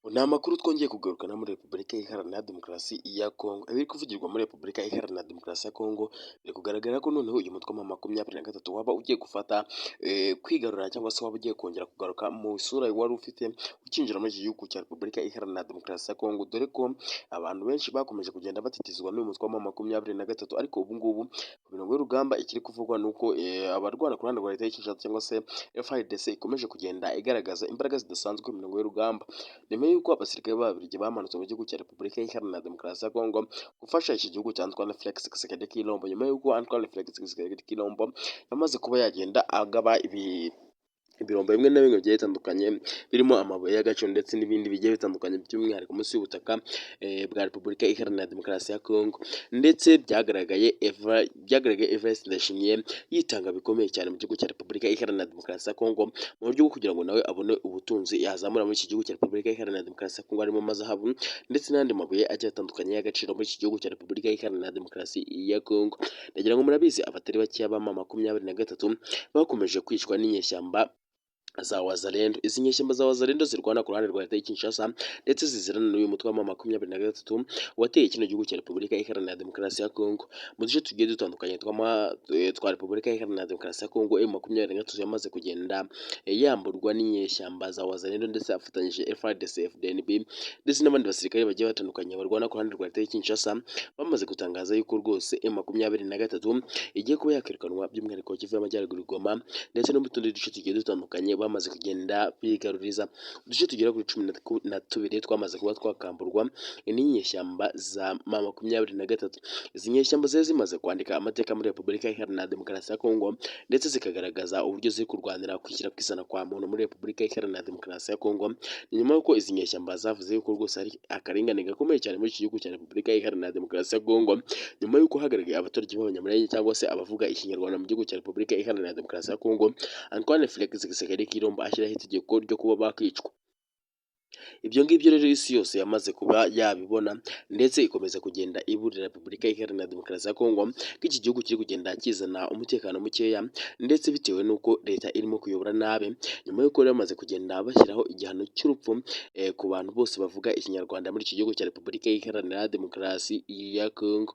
Ni amakuru twongeye kugarukana muri Repubulika Iharanira Demokarasi ya Kongo. Ibiri kuvugirwa muri Repubulika Iharanira Demokarasi ya Kongo biri kugaragara ko noneho uyu mutwe wa M23 waba ugiye gufata kwigarurira, cyangwa se waba ugiye kongera kugaruka mu isura wari ufite ukinjira muri iki gihugu cya Repubulika Iharanira Demokarasi ya Kongo, dore ko abantu benshi bakomeje kugenda batitizwa n'uyu mutwe wa M23. Ariko ubu ngubu ku mirongo y'urugamba ikiri kuvugwa ni uko abarwana ku ruhande rwa leta y'i Kinshasa cyangwa se FARDC ikomeje kugenda igaragaza imbaraga zidasanzwe ku mirongo y'urugamba, nyuma y'uko abasirikare b'Ababiligi bamanutse mu gihugu cya Repubulika Iharanira Demokarasi ya Kongo gufasha iki gihugu cya Antoine Felix Tshisekedi Tshilombo, nyuma y'uko Antoine Felix Tshisekedi Tshilombo yamaze kuba yagenda agaba ibirombe bimwe na bimwe bigiye bitandukanye birimo amabuye y'agaciro ndetse n'ibindi bigiye bitandukanye, by'umwihariko munsi y'ubutaka bwa Repubulika Iharanira Demokarasi ya Kongo. Ndetse byagaragaye Evariste Ndayishimiye yitanga bikomeye cyane mu gihugu cya Repubulika Iharanira Demokarasi ya Kongo mu buryo bwo kugira ngo nawe abone ubutunzi yazamura muri iki gihugu cya Repubulika Iharanira Demokarasi ya Kongo, harimo amazahabu ndetse n'andi mabuye agiye atandukanye y'agaciro muri iki gihugu cya Repubulika Iharanira Demokarasi ya Kongo. Ndagira ngo murabizi, abatari bakeya ba M23 bakomeje kwicwa n'inyeshyamba za Wazalendo. Izi nyeshyamba za Wazalendo zirwana ku ruhande rwa leta y'i Kinshasa ndetse zizirana n'uyu mutwe wa M23 wateye kino gihugu cya Repubulika Iharanira Demokarasi ya Kongo. Mu duce tugiye dutandukanye twa Repubulika Iharanira Demokarasi ya Kongo, M23 yamaze kugenda yamburwa n'inyeshyamba za Wazalendo, ndetse afatanyije FARDC, FDNB ndetse n'abandi basirikare bagiye batandukanye barwana ku ruhande rwa leta y'i Kinshasa. Bamaze gutangaza yuko rwose M23 igiye kuba yakwirukanwa, by'umwihariko Kivu y'Amajyaruguru, Goma ndetse no mu tundi duce tugiye dutandukanye bamaze kugenda bigaruriza. Uduce tugera kuri 12 twamaze kuba twakamburwa n'inyeshyamba za M23. Izi nyeshyamba zari zimaze kwandika amateka muri Repubulika Iharanira Demokarasi ya Kongo, ndetse zikagaragaza uburyo ziri kurwanira kwishyira kwisana kwa muntu muri Repubulika Iharanira Demokarasi ya Kongo. Ni nyuma y'uko izi nyeshyamba zavuze yuko rwose hari akarengane gakomeye cyane muri iki gihugu cya Repubulika Iharanira Demokarasi ya Kongo, nyuma y'uko hagaragaye abaturage b'Abanyamulenge cyangwa se abavuga Ikinyarwanda mu gihugu cya Repubulika Iharanira Demokarasi ya Kongo, Antoine Felix Tshisekedi Tshilombo ashyiraho itegeko ryo kuba bakicwa. Ibyo ngibyo rero isi yose yamaze kuba yabibona, ndetse ikomeza kugenda iburira Repubulika Iharanira Demokarasi ya Kongo ko iki gihugu kiri kugenda kizana umutekano mukeya, ndetse bitewe n'uko leta irimo kuyobora nabi, nyuma y'uko rero bamaze kugenda bashyiraho igihano cy'urupfu ku bantu bose bavuga Ikinyarwanda muri iki gihugu cya Repubulika Iharanira Demokarasi ya Kongo.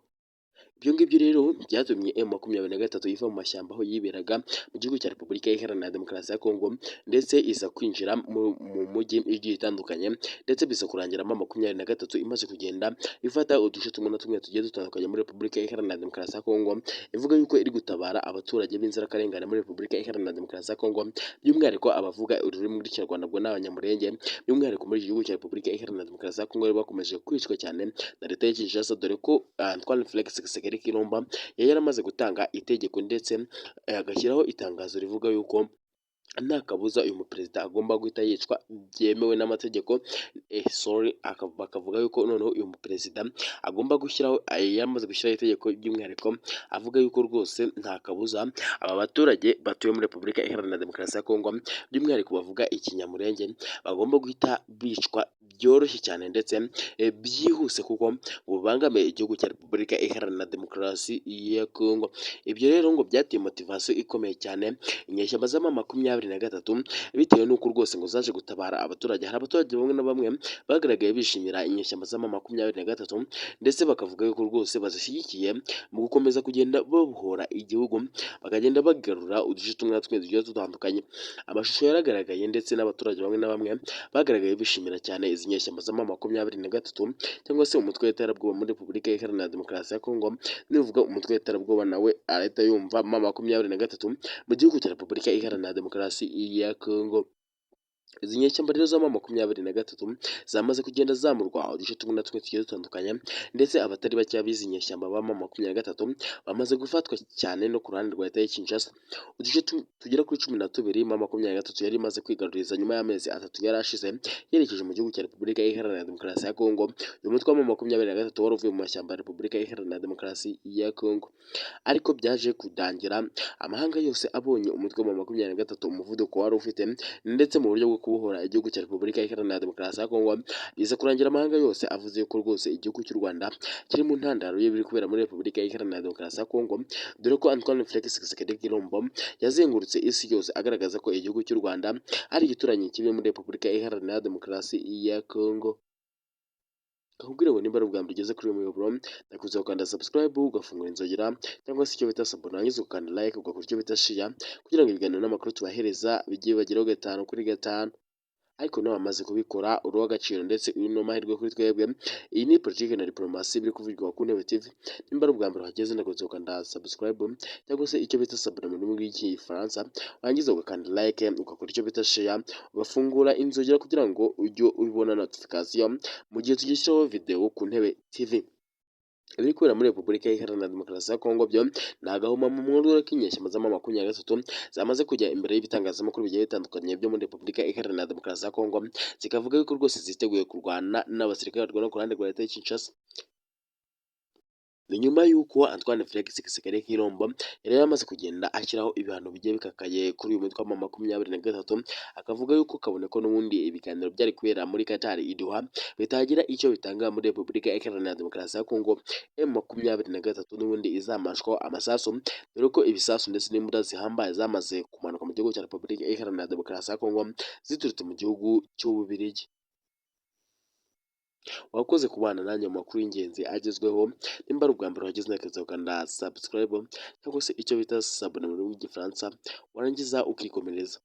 Ibyo ngibyo rero byatumye M23 iva mu mashyamba aho yiberaga mu gihugu cya Repubulika Iharanira Demokarasi ya Kongo, ndetse iza kwinjira mu mujyi igiye itandukanye, ndetse biza kurangira M23 imaze kugenda ifata uduce tumwe na tumwe tugiye dutandukanye muri Repubulika Iharanira Demokarasi ya Kongo, ivuga yuko iri gutabara abaturage b'inzirakarengane muri Repubulika Iharanira Demokarasi ya Kongo, by'umwihariko abavuga ururimi rw'Ikinyarwanda, ubwo ni Abanyamulenge, by'umwihariko muri iki gihugu cya Repubulika Iharanira Demokarasi ya Kongo. Bari bakomeje kwicwa cyane na leta y'i Kinshasa, dore ko Antoine Felix Tshisekedi Tshilombo yari yaramaze gutanga itegeko ndetse agashyiraho itangazo rivuga yuko nta kabuza uyu muperezida agomba guhita yicwa byemewe n'amategeko. Sorry, bakavuga yuko noneho uyu muperezida agomba gushyiraho, yamaze gushyiraho itegeko by'umwihariko avuga yuko rwose nta kabuza aba baturage batuye muri Repubulika Iharanira Demokarasi ya Kongo, by'umwihariko bavuga Ikinyamurenge, bagomba guhita bicwa byoroshye cyane ndetse byihuse, kuko bubangamiye igihugu cya Repubulika Iharanira Demokarasi ya Kongo. Ibyo rero ngo byateye motivation ikomeye cyane inyeshyamba za M23, bitewe n'uko rwose ngo zaje gutabara abaturage. Hari abaturage bamwe na bamwe bagaragaye bishimira inyeshyamba za M23, ndetse bakavuga yuko rwose bazishyigikiye mu gukomeza kugenda babohora igihugu, bakagenda bagarura uduce tumwe na tumwe tugiye dutandukanye. Amashusho yaragaragaye, ndetse n'abaturage bamwe na bamwe bagaragaye bishimira cyane izi nyeshyamba za M23 cyangwa se umutwe w'iterabwoba muri Repubulika Iharanira Demokarasi ya Kongo. Nivuga umutwe w'iterabwoba nawe arahita yumva M23 mu gihugu cya Repubulika Iharanira Demokarasi ya Kongo. Izi nyeshyamba rero za M23 zamaze kugenda zamurwa uduce tumwe na tumwe tugiye dutandukanye, ndetse abatari bake b'izi nyeshyamba ba M23 bamaze gufatwa cyane no ku ruhande rwa leta y'i Kinshasa. Uduce tugera kuri 12 M23 yari imaze kwigaruriza nyuma y'amezi 3 yari ashize yerekeje mu gihugu cya Repubulika Iharanira Demokarasi ya Kongo. Uyu mutwe wa M23 wari uvuye mu mashyamba ya Repubulika Iharanira Demokarasi ya Kongo, ariko byaje kudangira amahanga yose abonye umutwe wa M23, umuvuduko wari ufite, ndetse mu buryo bwo kubohora igihugu cya Repubulika Iharanira Demokarasi ya Kongo, biza kurangira amahanga yose avuze ko rwose igihugu cy'u Rwanda kiri mu ntandaro y'ibiri kubera muri Repubulika Iharanira Demokarasi ya Kongo, dore ko Antoine Felix Tshisekedi Tshilombo yazengurutse isi yose agaragaza ko igihugu cy'u Rwanda ari igituranyi kibi muri Repubulika Iharanira Demokarasi ya Kongo. Kakubwira ngo nimba ari ubwa mbere ugeze kuri uyu muyoboro, ndakuza gukanda subscribe, ugafungura inzogera cyangwa se icyo bita s'abonner, warangiza ugakanda like, ugakora icyo bita share, kugira ngo ibiganiro n'amakuru tubahereza bijye bibageraho gatanu kuri gatanu. Ariko nawe wamaze kubikora, uri uw'agaciro, ndetse uri n'amahirwe kuri twebwe. Iyi ni politiki na diplomasi biri kuvugirwa ku Ntebe TV. Nimba ari ubwa mbere uhageze, ndakunze gukanda subscribe cyangwa se icyo bita s'abonner mu rurimi rw'Igifaransa, warangiza ugakanda like, ugakora icyo bita share, ugafungura inzogera kugira ngo ujye ubona notification mu gihe tugishyiraho video ku Ntebe TV. Ibiri kubera muri Repubulika Iharanira Demokarasi ya Kongo byo ni agahomamunwa, dore ko inyeshyamba za M23 zamaze kujya imbere y'ibitangazamakuru bigiye bitandukanye byo muri Repubulika Iharanira Demokarasi ya Kongo, zikavuga yuko rwose ziteguye kurwana n'abasirikare barwana ku ruhande rwa leta ya Kinshasa. Ni nyuma y'uko Antoine Felix Tshisekedi Tshilombo yari yamaze kugenda ashyiraho ibihano bigiye bikakaye kuri uyu mutwe wa M23, akavuga yuko kabone ko n'ubundi ibiganiro byari kubera muri Qatar i Doha bitagira icyo bitanga muri Repubulika Iharanira Demokarasi ya Kongo, M23 n'ubundi izamashwaho amasasu, dore ko ibisasu ndetse n'imbunda zihambaye zamaze kumanuka mu gihugu cya Repubulika Iharanira Demokarasi ya Kongo ziturutse mu gihugu cy'Ububiligi. Wakoze kubana nanjye mu makuru y'ingenzi agezweho. Nimba ari ubwa mbere wageze, nakaza ukanda subscribe cyangwa se icyo bita s'abonner mu rurimi rw'Igifaransa, warangiza ukikomereza.